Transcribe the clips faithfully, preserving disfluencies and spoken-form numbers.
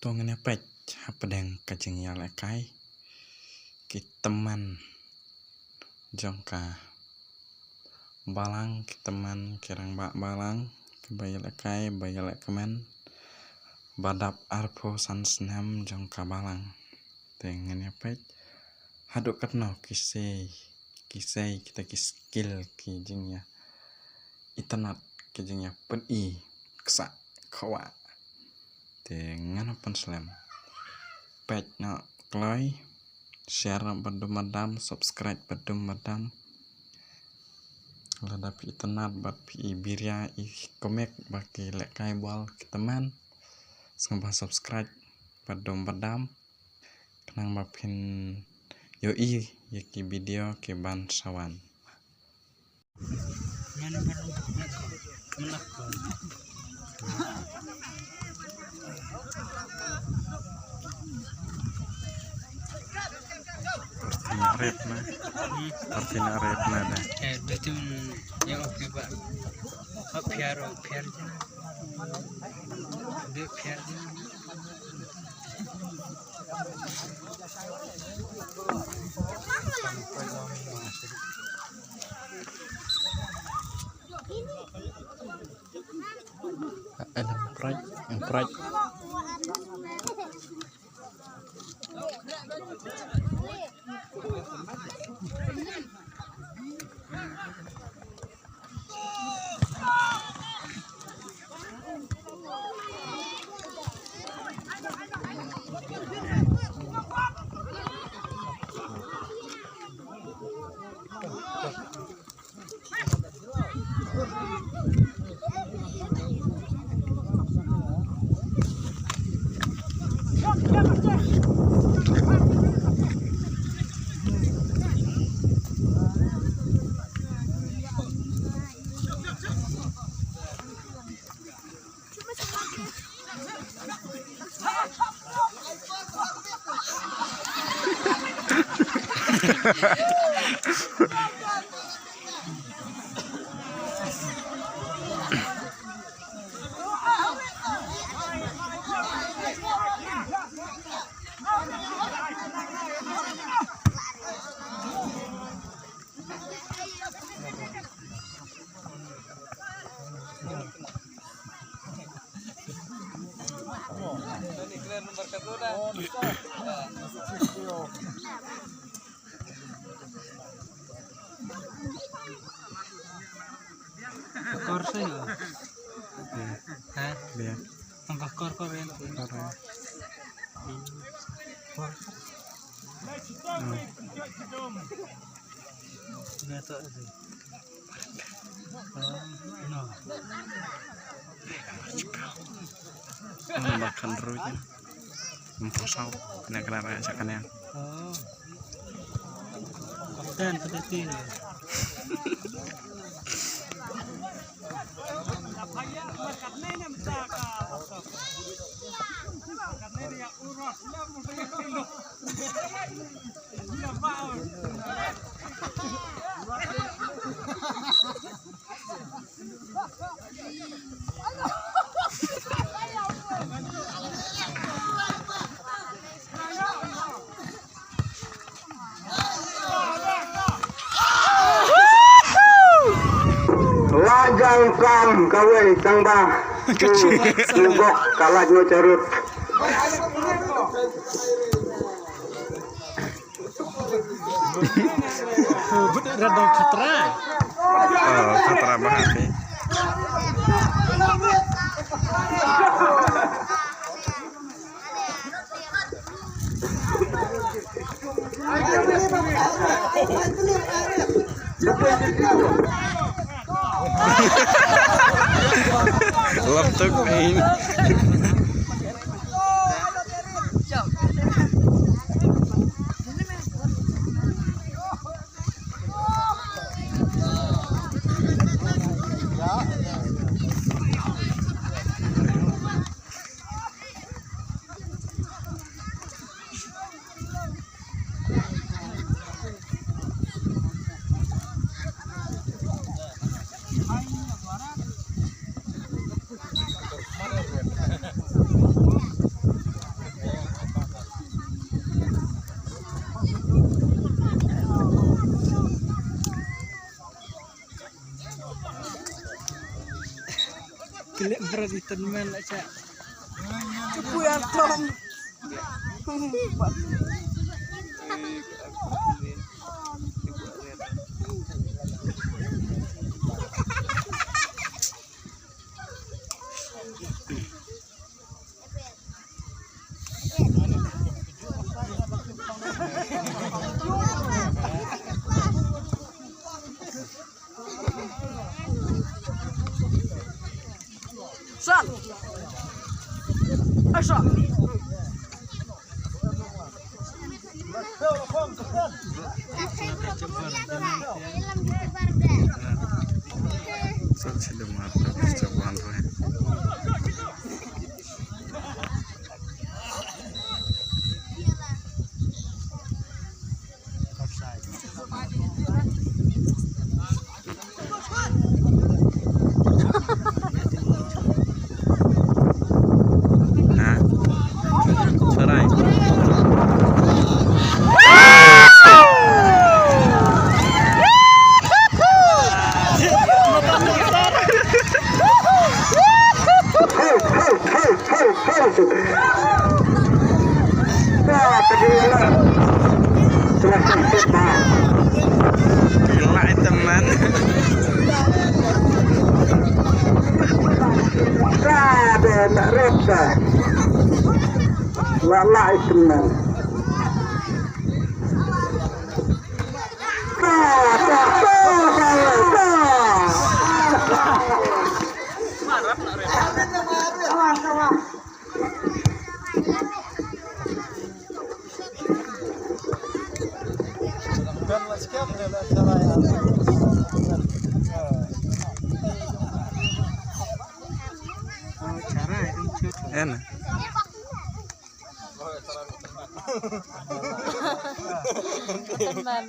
To ngin ïa peit hapdeng ka jingïalehkai ki tymmen jong ka balang, ki tymmen ki rangbah balang kiba ïalehkai, ba ïalehkmen ba dap arphew san snem jong ka balang. Te ngin ïa peit haduh katno ki sei, ki sei kita ki skill, ki jingïa itynnad, ki jingïa pyni ksah khawah. Te ngan ym pynslem. Peit noh kloi, share noh ba dum ba dam, subscribe ba dum ba dam. Lada phi itynnad bad phi i biria i komik ba ki lehkai bol ki tymmen, sngewbha subscribe ba dum ba dam. Khnang ba phin ïohi ïa ki video ki ban sa wan. Parti na ret na. Parti na ret na da. Eh, betul. Ya, oke, Pak. Hap biar, biar. Biar. Em pride, em pride. Kor sih. Ha? Iya. Tambah kor, kor, ya. Kor, ya. Kor. Hmm. Nggak tahu sih. Oh, no. Ano ba khan ruh ïa. Ym pyrshah. Kane kane ra sa kane. Oh. Kapten, kapten. Lajang kam kawei tang ba. Ki mugok ka laj ngo charut. Bud radong khatra. Oh, khatra banget nih. Laptop main. Di tynmen la cha. Cupu ya tom. Shot. Action. Gila teman. Lalai teman. Ena. Teman.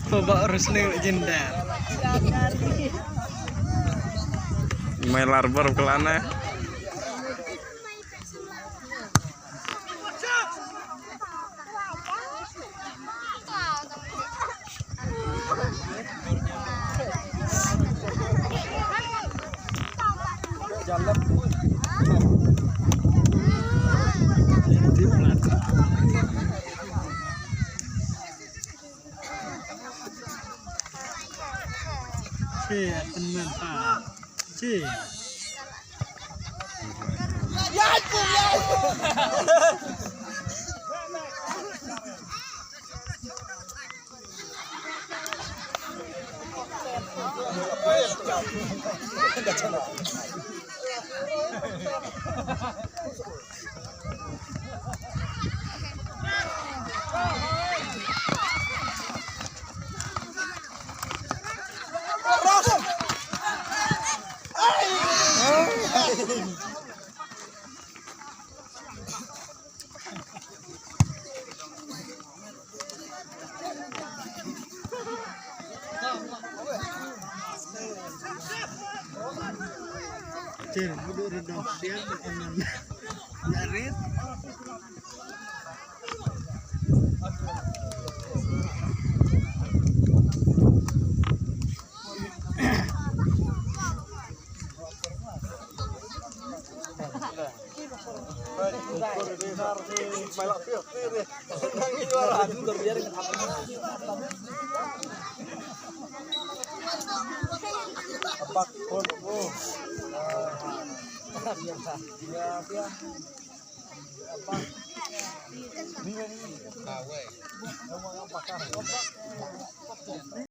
Pabak Rusnil Jindal. Mai larbar kelana. Che, teman pa. Che.